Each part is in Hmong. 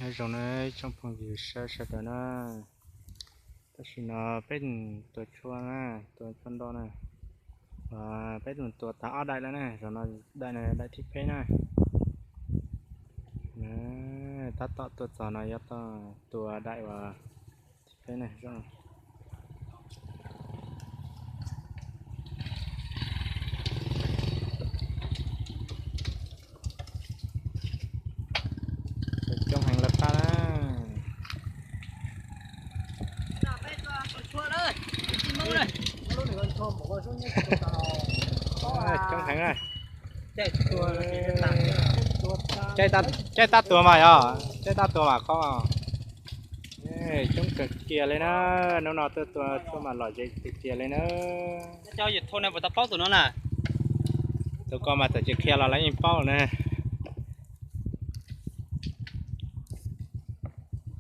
Nyob zoo na tsoom phooj ywg sawv daws na, tam sim no peb mus tua tshuaj na, tua tshuaj nroj na. Peb mus tua tag ob daim lawm na, zaum no daim no daim thib peb na. Tab tom tuaj txog no yog tua daim uas thib peb na. Coob heev lawm qab na. Coob heev na. Caij tab tuag mas yog, caij tab tuag mas qhov coob kawg kiag li na. Hnub no tuaj tua tshuaj mas lom zem tiag tiag li na. Tus ko mas txawm tsis qhia los lawv yeej paub na.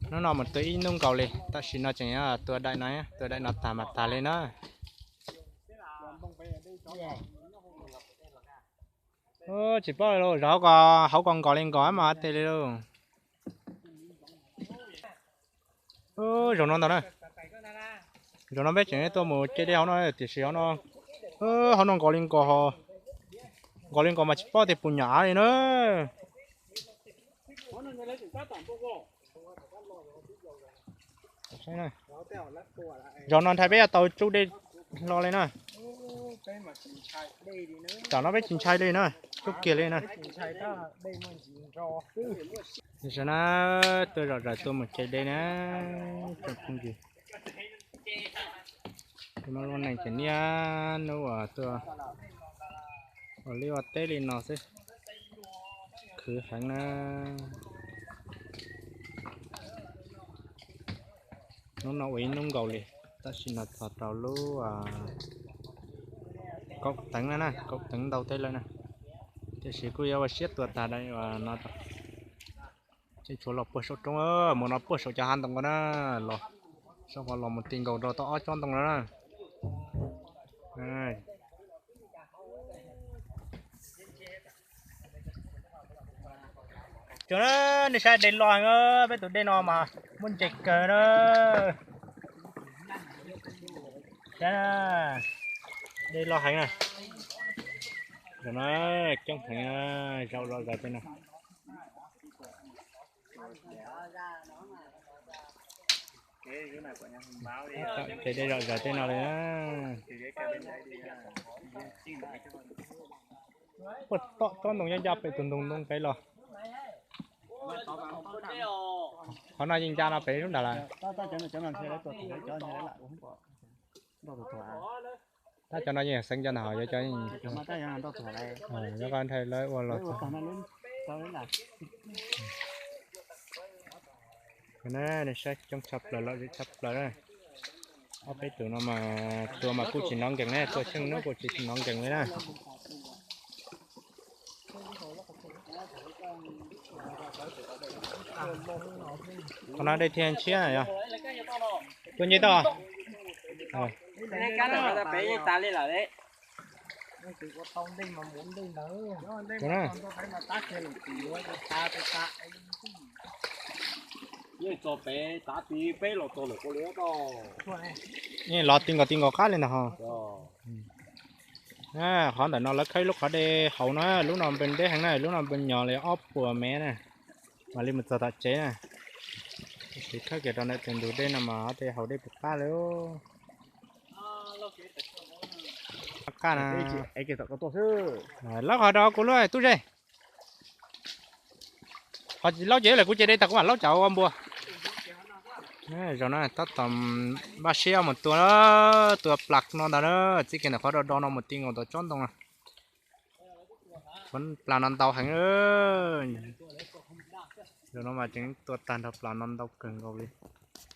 Hnub no mus tua ib hnub nkaus li, tam sim no tseem tua daim no, tua daim no tag mas tag li na. Tsis paub li lauj, hauv ko, hauv ko nkos li nkos mas tes li lauj. Zaum no ntau na. Zaum no peb tseem tuaj mus ce dej hauv no tiam sis hauv no, hauv no nkos li nkos, nkos li nkos mas tsis paub tias puas nyam av li na. Zaum no ntshai peb yuav tau tsub dej hlo li na. Tam no peb tsis ntshai li na, tsub kiag li na. Tam sim no tuaj zom zaws tuaj mus ce dej na, tsoom phooj ywg. Tus no lub neej ces niaj hnub uas tuaj ua liaj ua teb li no xwb, khwv heev na. Hnub no ua ib hnub nkaus li, tam sim no txog rau lub kaum teev na, kaum teev ntau teb lawm na. Tiam sis kuj yuav ua siab tua tag no. Tseem tshuav los puag saum roob, mus no puag saum cov hav ntoo ko na, los saum ko los mus ti nkaus rau tau ob tsob ntoo no na. Cov nej saib dej loj heev, peb tus dej no mas muaj ntses kawg na. Saib, dej loj heev na. Coob heev, zaum zom zaws tej no. Ces dej zom zaws tej no li na. Puag tom tsob ntoo nyob ncaj pem tus ntoo ntoo pem los. Qhov no yeej ncaj no pem lub nrad lawm. Tab cov no yeej xeeb cov ntawd hos yuav cov, yuav qhov nthe lawv ua los txog. Nej saib coob tshaj plaws, lom zem tshaj plaws na. Ob peb tus no mas tua mas kuj tsis hnov nkees na, tua tsheej hnub kuj tsis hnov nkees li na. Qhov no dej thiaj ntshiab yog. Tua nce tau. Yeej lov ti nkaus ti nkaus qab li ntag hos. Qhov ntawm no lawv khawb ib lub qhov dej haus na, lub no npes deb heev na, lub no npes nyos li ob puas mev na, mam li mus txog tom tsev na. Tab sis khawb kiag rau ntawm tus ntug dej no mas tej haus dej puas qab li. Qab na. Laub qhov rau kuv lub tub ze. Qhov laub ces lawm kuv ces dej tag kuv mam laub cov ua npua. Zaum no tab tom npaj siab mus tua, tua plas no ntag na, txij kiag ntawm qhov do do no mus ti nkaus tau tsob ntoo no. Plas no ntau heev. Zaum no mas tseem tua tag nrho plas no ntau kawg nkaus li.